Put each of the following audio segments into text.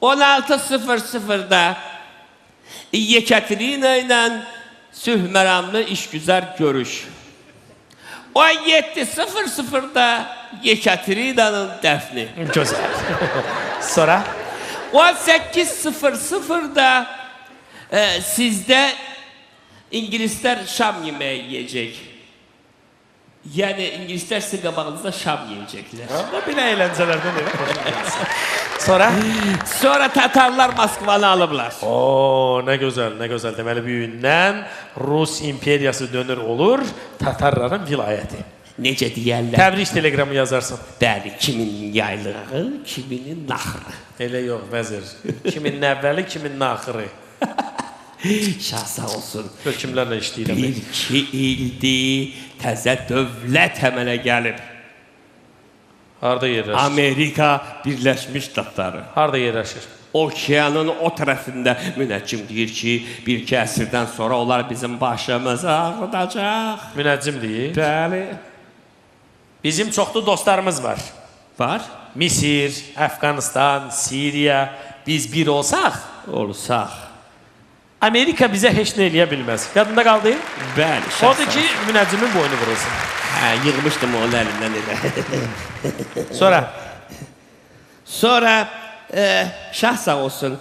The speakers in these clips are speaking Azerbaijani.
16:00-da Yekaterina ilə sülh məramlı işgüzar görüş. 17:00-da Yekaterinanın dəfni. Gözəl. Sonra? 18:00-da sizdə ingilislər şam yeməyi yeyəcək. Yəni ingilislər sizin qabağınızda şam yeyəcəklər. Bu belə əyləncələrdən elə xoşuma gəlsin. Sonra? Sonra Tatarlar Moskvanı alıblar. Oo, nə gözəl, nə gözəl. Deməli, bu gündən Rus imperiyası dönür olur Tatarların vilayəti. Necə deyərlər? Təbrik teleqramı yazarsan. Bəli, kiminin yaylığı, kiminin naxırı. Elə yox, vəzir. Kiminin əvvəli, kiminin axırı. Şah sağ olsun. Gör kimlərlə işləyirəm. Bir iki ildir təzə dövlət əmələ gəlib. Harda yerləşir? Amerika Birləşmiş Ştatları. Harda yerləşir? Okeanın o tərəfində münəccim deyir ki, bir iki əsrdən sonra onlar bizim başımızı ağrıdacaq. Münəccim deyir. Bəli. Bizim çoxlu dostlarımız var. Var? Misir, Əfqanistan, Siriya. Biz bir olsaq, Olsaq. Amerika bizə heç nə eləyə bilməz. Yadında qaldı? Bəli, şah Odur ki, münəccimin boynu vurulsun. Hə, yığmışdım onun əlindən elə. Sonra Sonra şah sağ olsun.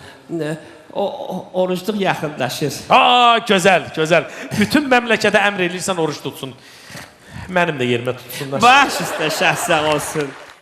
O orucluq yaxınlaşır. Aa, gözəl, gözəl. Bütün məmləkətə əmr eləyirsən oruç tutsun. Mənim də yerimə tutsunlar. Baş üstə şah sağ olsun.